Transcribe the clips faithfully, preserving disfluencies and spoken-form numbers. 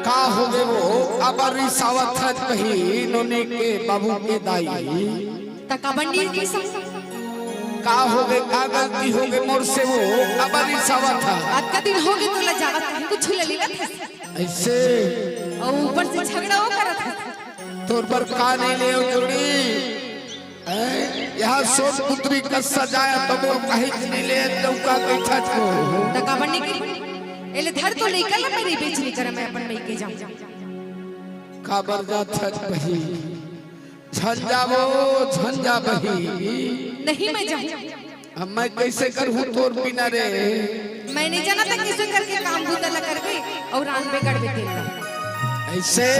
का होगे वो, अबर रिसावत हस कही नोनी के बाबू के दाई? त काबर नइ रिसंव? का होगे, का गलती होगे मोर से वो, अबर रिसावत हस? अतका दिन होगे तोला जावत, कहीं कुछु ल लेवत हस? अइसे? अउ ऊपर से झगड़ा वो करत हस। तोर बर का नइ लेव जोड़ी? हैं? यहाँ सोन पुत्री कस सजाय तभो कहीं नइ ले, लउका कइठा छो। त काबर नइ करी? एले धर तो लइका ला, मैं बेच नइ करंव, मैं अपन मइके जांव। काबर जाथस बही? झन जाबो, झन जा बही। नहीं, मैं जांव। अब मैं कइसे करहूँ तोर बिना रे? मैं नइ जानंव त कइसे करके काम बुता ला करबे अउ रांधबे गढ़बे तेल ला। अइसे?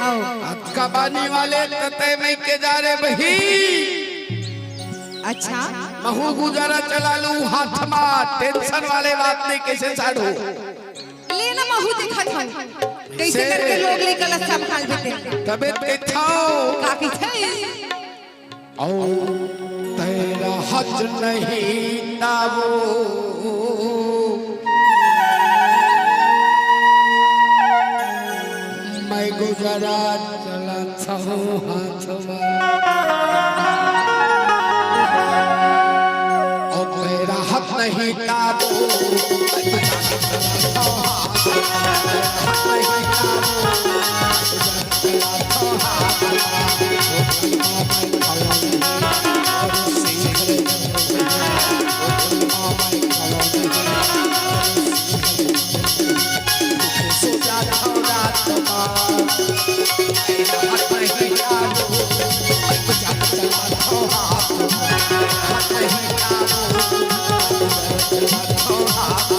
हव। अतका बानी वाले त तैं मइके जा रे बही। अच्छा। महूँ गुजारा चला लूँ हाथ मा, tension वाले बात नइ कइसे साढ़ू। ले ना महूँ देखत हंव। कइसे से करके लोग लइका ला संभालबे तेल ला। तबे त कइथंव। का कइथस? अउ तैं रहत नहीं ताबो, मैं गुजरात चलत हूँ हाथवा। अउ तैं रहत नहीं ताबो, मैं गुजरात चलत हूँ हाथवा।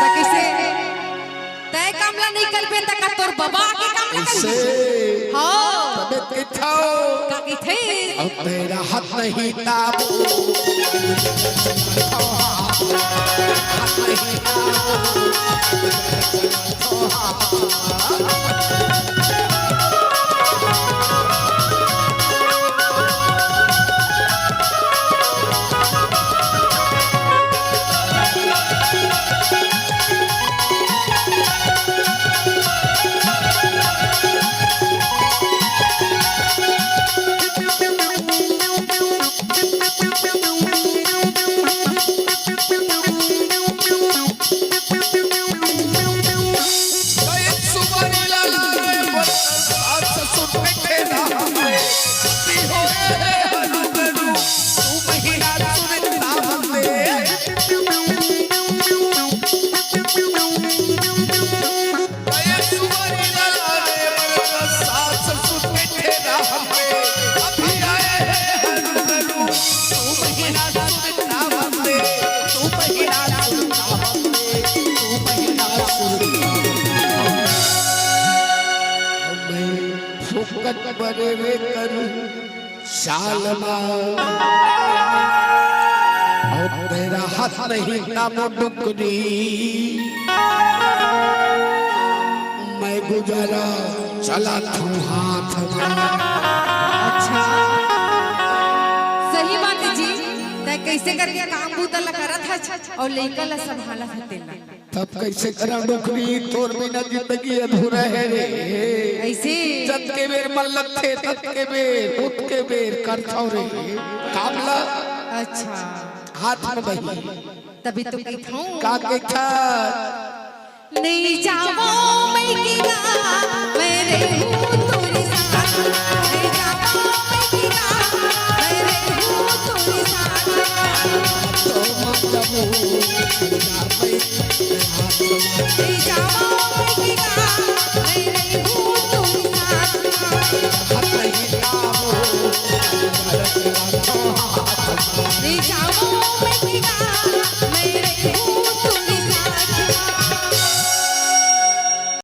त कइसे? तैं काम ला नइ करबे त का तोर बबा के काम ला करबे? अइसे? हाँ। तबे त कइथंव। का कइथस? अउ तैं रहत नहीं ताबो। रे करू साल मा। अउ तेरा हाथ नहीं ना मोर डुकरी, मैं गुजारा चलाथंव हाथ मा। अच्छा, सही बात हे जी। तैं कइसे करके काम बूता ला करत हस अउ लइका ला संभालत हस तेला? तब कइसे करंव डुकरी, तोर बिना जिंदगी अधूरा हे रे। अइसे? जतके बेर मन लगथे, ततके बेर, ओतके बेर करथंव रे काम ला। अच्छा। हाथ में बही। तभी तो कहिथंव। का कहिथस? नइ जावंव मैं गिला, मैं रहूं तोरे साथ। नइ जावंव मैं गिला, मैं रहूं तोरे साथ। तो मत जावंव। नइ जावंव मैं गिला, मैं रहूं तोरे साथ। नइ जावंव मैं गिला,